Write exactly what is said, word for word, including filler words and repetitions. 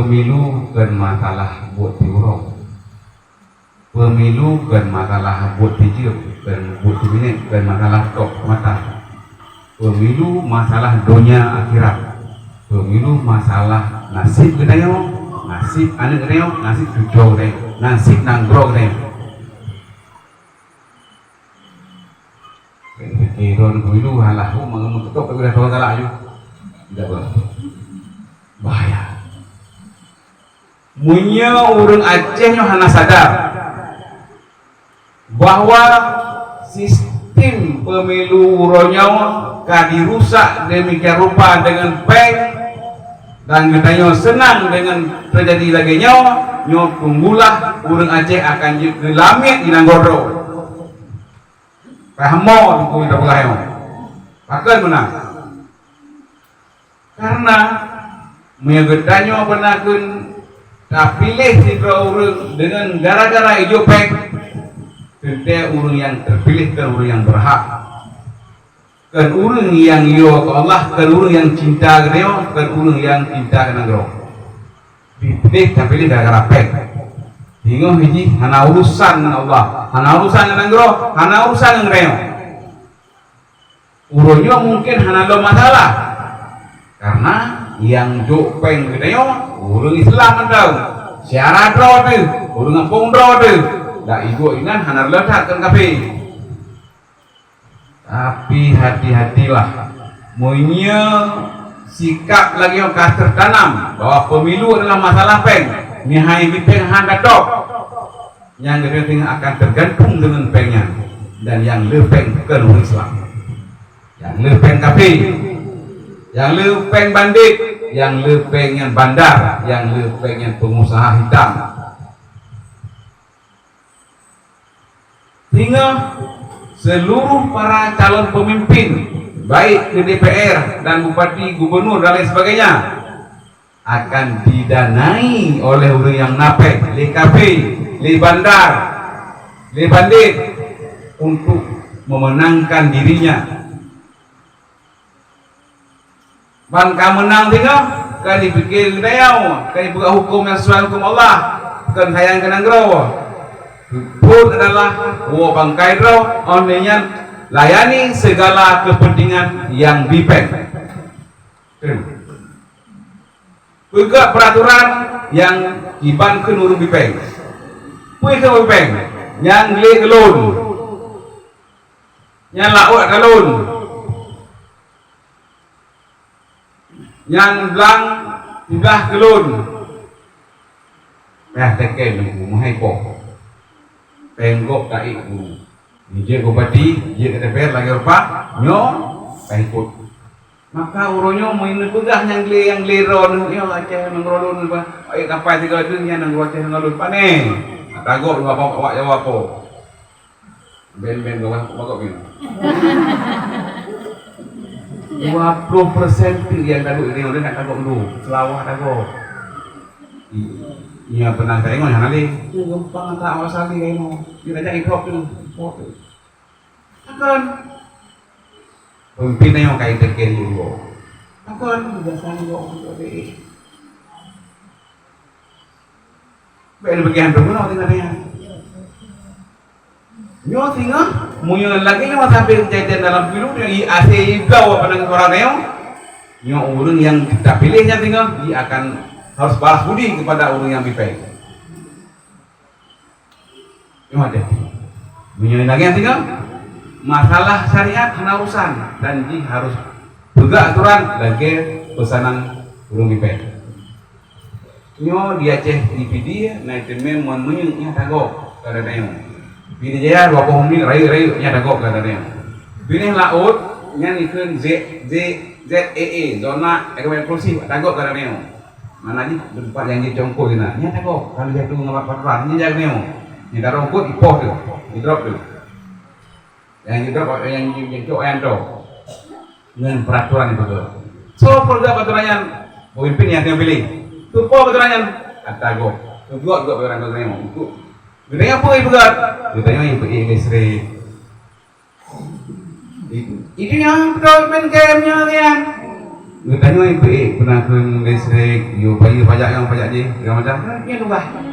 Pemilu kon masalah buet siuroe. Pemilu kon masalah buet sijeuem, kon buet siminét, kon masalah tok mata. Pemilu masalah donya akhirat. Pemilu masalah nasib geutanyoe, nasib aneuk geutanyoe, nasib cucoe geutanyoe, nasib nanggroe geutanyoe. Jadi, droeneuh pemilu, alah, oh, mangat meukeutôk tapi dah tahu galak aju. Tidak boleh. Bahaya. Meunyoe ureuëng Aceh nyoe hana sadar bahwa sistem pemilu uroe nyoe ka dirusak demikian rupa dengan péng, dan geutanyoe seunang dengan teujadi lagée nyoe, nyoe tunggulah ureuëng Aceh akan jeuet geulamiet di nanggroe droe. Paham mo Teungku nyang tapeugah nyoe? Pakon meunan? Karena meunyoe geutanyoe beuna kheun tapiléh sidroe ureuëng deungon gara-gara ijok péng, teuntée ureuëng nyang teupiléh kon ureuëng nyang beurhak. Kon ureuëng nyang yo keu Allah, kon ureuëng nyang cinta geutanyoe, kon ureuëng nyang cinta keu nanggroe. Dipiléh tapiléh gara-gara péng. Teungoh jih hana urusan ngon Allah, hana urusan ngon nanggroe, hana urusan ngon geutanyoe. Uroe nyoe mungken hana lom masalah, karena nyang jok péng geutanyoe ureuëng Islam mantong, syedara droe teuh, ureuëng gampông droe teuh, dak ijok inan hana reuloh that kon kafé. Tapi hati-hatilah, meunyoe sikap lagée nyoe ka teutanam bahwa pemilu adalah masalah péng, meuhai bipéng hana top, nyang geutanyoe teungoh akan teugantung deungon péng nyan, dan nyang le péng kon ureuëng Islam. Nyang le péng kafé, nyang le péng bandét, nyang le péng nyan bandar, nyang le péng nyan pengusaha hitam. Singoh seluruh para calon pemimpin, baik ke D P R dan bupati, gubernur dan lain sebagainya, akan didanai oleh ureuëng nyang na péng, lé kafé, lé bandar, lé bandét untuk memenangkan dirinya. Ban ka meunang singoh, ka jipike geutanyoe, ka jipeugah huköm nyang sesuai huköm Allah, kon sayang keu nanggroe. Phon adalah woe bangkai droe, óh lheueh nyan layani segala kepentingan nyang bipéng. Peugah peraturan nyang iban keu ureuëng bipéng. Peue keu bipéng? Nyang glé keu lôn. Nyang laôt ka lôn. Nyang blang siblah keu lôn. Payah teuken Teungku, meuhai poh. Péng gob taék guru. Jeuet bupati, jeuet ke D P R lagée rupa, nyoe payah ikot. Maka uroe nyoe meunyoe neupeugah nyang glé, nyang glé droeneuh, nyoe Aceh nanggroe lôn, bah, ék kapai sigoe deuh nyan nanggroe Aceh nanggroe lôn. Pané? Ata gob awak Jawa po. Ben-ben gawah kok bagok ni. Dua puluh persen tu yang takut ni, orang nak takut dulu. Selawah takut. Iya pernah saya ingat hana lé. Tu gampang tak awak sali kayu. Dia ajak ikop tu. Ikop tu. Takkan. Pemimpin yang kai teken juga. Takkan biasa juga untuk dia. Baik, demikian tu pun orang tengah. Nyoe singoh, meunyoe lagée nyoe sampai kejadian dalam pilu nyoe, i asai ibloe padang suara nyoe, nyoe ureuëng nyang tapiléh nyan singoh, i akan harus balas budi kepada ureuëng nyang bipéng. Nyoe deh. Meunyoe lagée singoh, masalah syariat hana urusan dan jih harus peugah aturan lagée peusanan ureuëng bipéng. Nyoe di Aceh di Pidie na teumé mon meunyeuk nyan tagok keu gata nyoe. Pidie Jaya dua boh menit rayeuk-rayeuk nyan tagok keu gata nyoe. Binéh laôt nyan ikheun Z, Z, Z E E, zona ekonomi eksklusif tagok keu gata nyoe. Mana jih teumpat nyang jicongkoi na, nyan tagok kalau jatuh ngon peraturan nyan jaga nyoe. Nyan tarong kot ipoh tu, idrop tu. Nyang jidrop, nyang jicok nyan tu. Ngon peraturan nyang peugah. Soe peugah peraturan nyan? Pemimpin nyang teupiléh. Soe peugah peraturan nyan? Ata gob. Peugah juga peraturan nyan. Untuk geutanyoe peue peugah? Geutanyoe nyang peuék listrik. Itu, itu nyang beutôi pemimpin nyan. Geutanyoe peuék peue na kheun listrik, yue bayeue pajak nyoe, pajak jih, segala macam. Nyan tugaih.